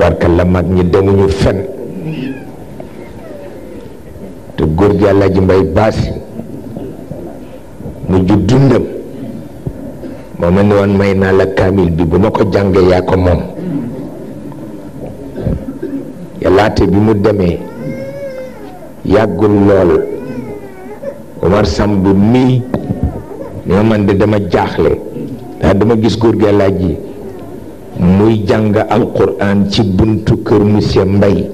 tabarkalla mag ñi demuñu fen te góor gi Alaaji Mbay Baasi mu ju dundam moo ma ne woon may naa la kaamil bi bu ma ko jàngee yaa ko moom yàllaate bi mu demee yàggul lool Omar Samb mii ni ma man de dama jaaxle ndax dama gis góor gi Alaaji muy jàng alquran ci buntu kër monsieur Mbay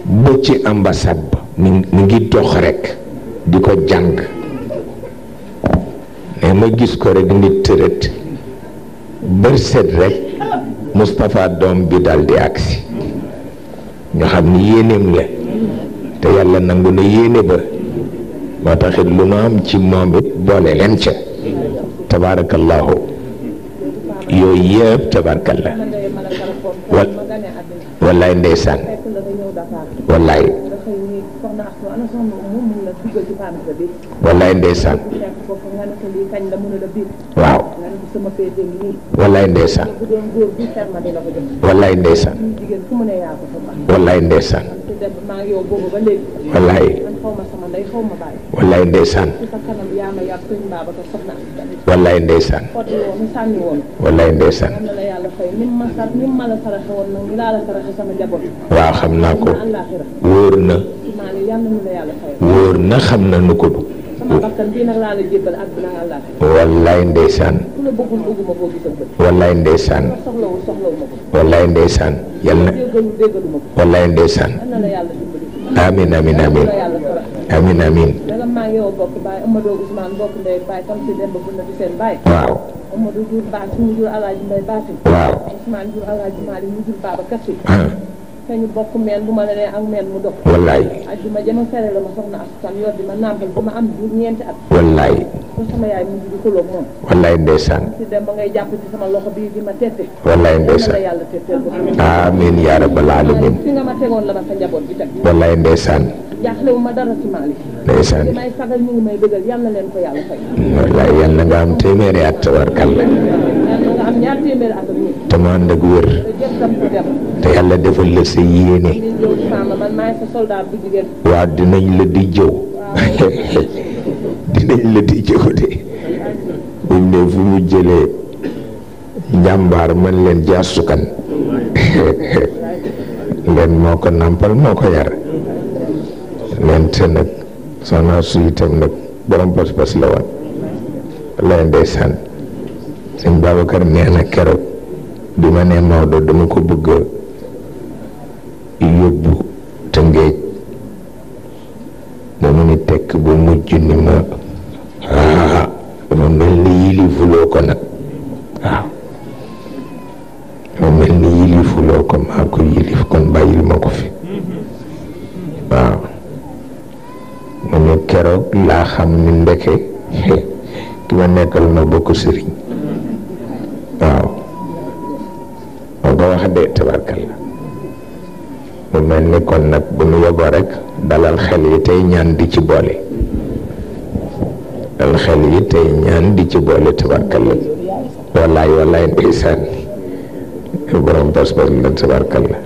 ba ci ambassade ba mi ngi dox rekk di ko jàng mais ma gis ko rekk nit tërët bërset rekk Moustapha doom bi dal di agsi ñu xam ni yéeneem la te yàlla nangu na yéene ba moo taxit lu ma am ci moom it boole leen ca tabaarakallaahu yooyu yëpp tabaarkalla wallaay ndeysaan wallaay wallaay ndeysaan waaw wallaay ndeysaan wallaay ndeysaan wallaay ndeysaan wallaay wallaay ndeysaan wallaay ndeysaan wallaay ndeysaan waaw xam naa ko wóor na xam na nu ko wallaay ndeysaan wallaay ndeysaan wallaay ndeysaan yàlla wallaay ndeysaan amin amin amin amin amin waaw waaw ñu bokk meen bu ma la nee ak meen mu dox wallaay ajjuma jama fere la ma soxna askan yor di ma nàmpal bu ma am ñeenti at wallaay ko sama yaay mu di xuloo moom wallaay ndeysaan ci dem ba ngay jàpp ci sama loxo bi di ma tette wallaay ndeysaan yàlla tettel amiin yaa rabbal alamin fi nga ma tegoon la ma sa njaboot bi teg wallaay ndeysaan jaaxlewu ma dara ci Malick ndeysaan li may sagal ñu ngi may bëggal yàlla leen ko yàlla fay wallaay yàlla nga am téeméeri at tabarkalla nga am ñaar téeméeri at te mu ànd ak wér te yàlla defal la sa yéene waaw dinañ la di jëw dinañ la di jëw de buñ ne fu mu jëlee njàmbaar man leen jaasukan ngeen moo ko nàmpal moo ko yar leen te nag soxna su itam nag borom pas-pas la woon lay ndeysaan sëñ Babacar nee na keroog bi ma nee Maodo dama ko bëgg yóbbu Tëngéej dama ni tekk bu mujj ni ma dama mel ni yilifuloo ko nag waaw dama mel ni yilifuloo ko maa ko yilif kon bàyyil ma ko fi waaw mu ne keroog laa xam ni ndeke ki ma nekkal na bokk sëriñ waaw moo ko wax de tabarkalla mu mel ni kon nag bu nu yoboo rek dalal xel yi tey ñaan di ci boole dalal xel yi tey ñaan di ci boole tabarkalla wallaay wallaay ndeysaan borom pas-pas la tabarkalla